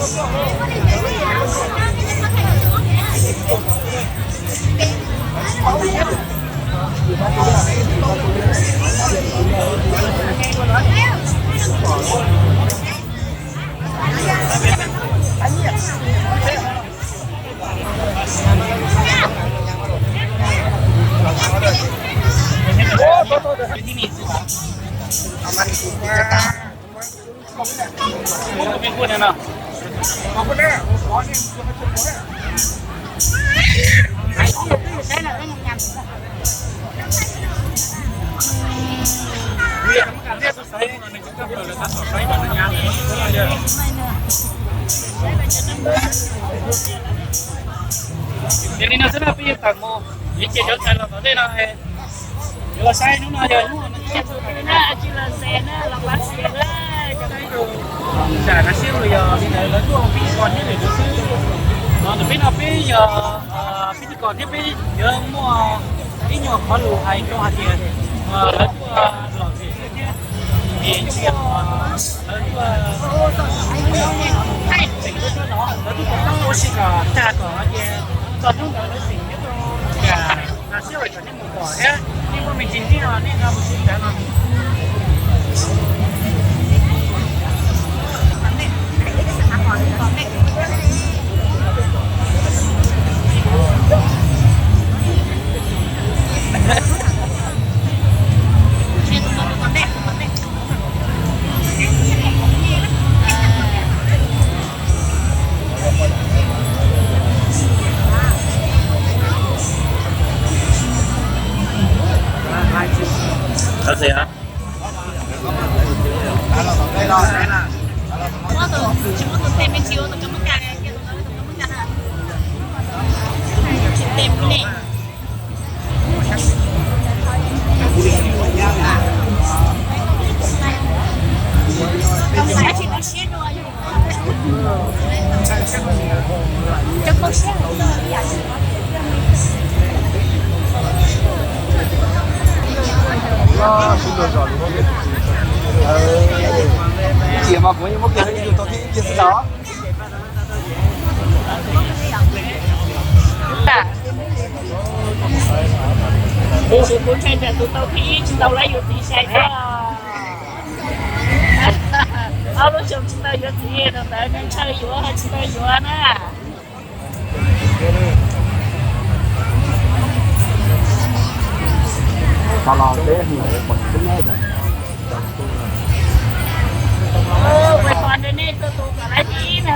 Yog li no xwb na, peb yeej tau mus, ces cov ntxhais los tom ntej no, yuav los saib hnub no yog hnub no tsis los xes na, los pab xes na, cov ib tug tam na siab yog li ntawd lawv tuaj pib kos thiab lwm tus xwb. No ntawm peb no peb yog pib kos thiab peb yuav muaj ib nyuag qhov lus hais rau hais tias lawv tuaj los xes thiab, es tsis yog lawv tuaj, lawv tuaj kom tau ua si kom tag kom hais tias txog hnub ntawd lawv xes thiab rau. Cas na siab kom nej mus kom thiab nej muaj me ntsis ntiag nej no mus sib cawv no. Cia mas kuv yeej muab kiag ib tug tau thiab ib kiag xwb os. Kuv ntshai tsam tus tau thib ib tsis tau lawv yuav txiv sai thiab. Ob lub xyoo tsis tau yuav txiv, tus ntawd ntshaw yuav tsis tau yuav na. Ua qhov ntawd nej tuaj tus kom lawv txiv na.